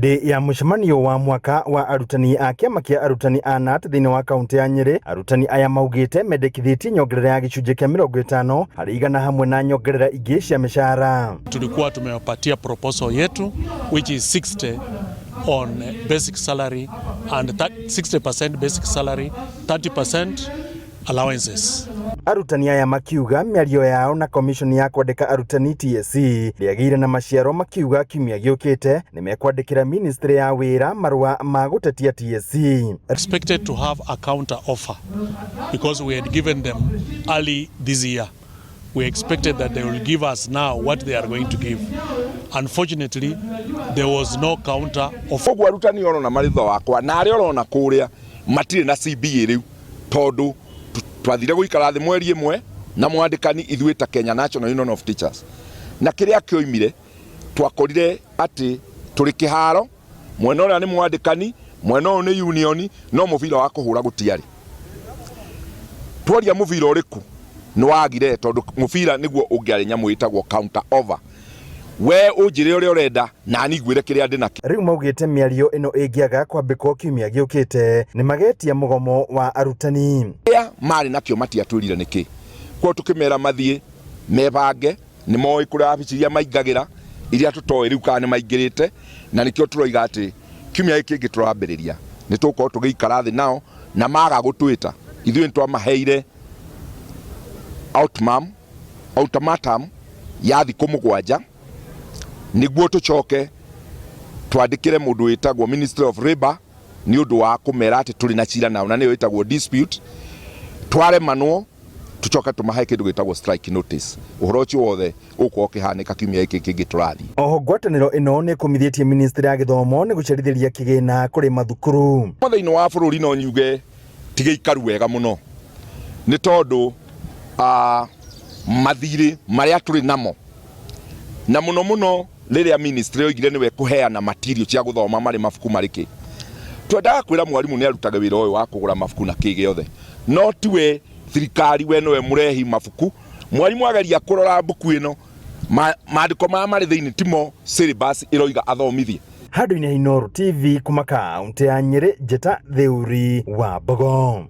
Hĩndĩ ya mũcemanio wa mwaka wa arutani a kĩama kĩa arutani a KNUT thĩinĩ wa kaunti ya Nyĩrĩ, arutani aya maugĩte mendekithĩtie nyongerera ya gĩcunjĩ kĩa 50% hamwe na nyongerera ingĩ cia mĩcara. Tulikuwa tumewapatia proposal yetu, which is 60 on basic salary and 60% basic salary, 30% allowances. Arutani aya makiuga mĩario yao na commission ya kwandĩka arutani TSC ndĩagĩire na maciaro, makiuga kiumia gĩũkĩte nĩ mekwandĩkĩra ministry ya wĩra marũa ma gũtetia TSC. Expected to have a counter offer because we had given them early this year. We expected that they will give us now what they are going to give. Unfortunately, there was no counter offer. Koguo arutani orona marĩ thutha wakwa na arĩa ũrona kũrĩa matirĩ na CBA rĩu, tondũ twathire gũikara thĩ mweri ĩmwe na mwandĩkani ithuĩ ta Kenya National Union of Teachers, na kĩrĩa kĩoimire twakorire atĩ tũrĩ kĩharo, mwena ũrĩa nĩ mwandĩkani, mwena ũyũ nĩ union, no mũbira wa kũhũra gũtiarĩ. Tworia mũbira ũrĩkũ nĩ wagire, tondũ mũbira nĩguo ũngĩarĩ nyamũ ĩtagwo counter offer, we ũnjĩre ũrĩa ũrenda na niĩ ngwĩre kĩrĩa ndĩ nakĩo. Rĩu maugĩte mĩario ĩno ĩngĩaga kwambĩkwo kiumia gĩũkĩte, nĩ magetia mũgomo wa arutani. Kĩrĩa marĩ nakĩo matiatwĩrire nĩkĩ, koguo tũkĩmera mathiĩ mebange, nĩ moĩ kũrĩa wabici iria maingagĩra, iria tũtoĩ rĩu kana nĩ maingĩrĩte, na nĩkĩo tũroiga atĩ kiumia gĩkĩ kĩngĩ tũrambĩrĩria nĩ tũgũkorwo tũgĩikara thĩ nao, na maga gũtwĩta ithuĩ nĩ twamaheire ultimatum ya thikũ 7 nĩguo tũcoke twandĩkĩre mũndũ wĩtagwo Ministry of Labour nĩ ũndũ wa kũmera atĩ tũrĩ na cira nao, na nĩyo ĩtagwo dispute. Twaremanwo, tũcoke tũmahe kĩndũ gĩtagwo strike notice. Ũhoro ũcio wothe ũgũkorwo ũkĩhanĩka kiumia gĩkĩ kĩngĩ tũrathiĩ. Oho ngwatanĩro ĩno nĩ ĩkũmithĩtie ministry ya gĩthomo nĩ gũcerithĩria kĩgĩna kũrĩ mathukuru. Thĩinĩ wa bũrũri no nyuge ti gĩikaru wega mũno, nĩ tondũ mathirĩ marĩa tũrĩ namo, na mũno mũno rĩrĩa ministry yoigire nĩwe kũheana material cia gũthoma, marĩ mabuku marĩ kĩ, twendaga kwĩra mwarimũ nĩ arutaga wĩra ũyũ wa kũgũra mabuku na kĩ gĩothe, no tiwe thirikari, we nĩwe mũrehi mabuku. Mwarimũ ageria kũrora mbuku ĩno, maandĩko maya marĩ thĩinĩ timo syllabus ĩroiga athomithie. Handũ-inĩ ha Inooro TV kuma kaunti ya Nyĩrĩ, njĩta Theuri wa Mbogo.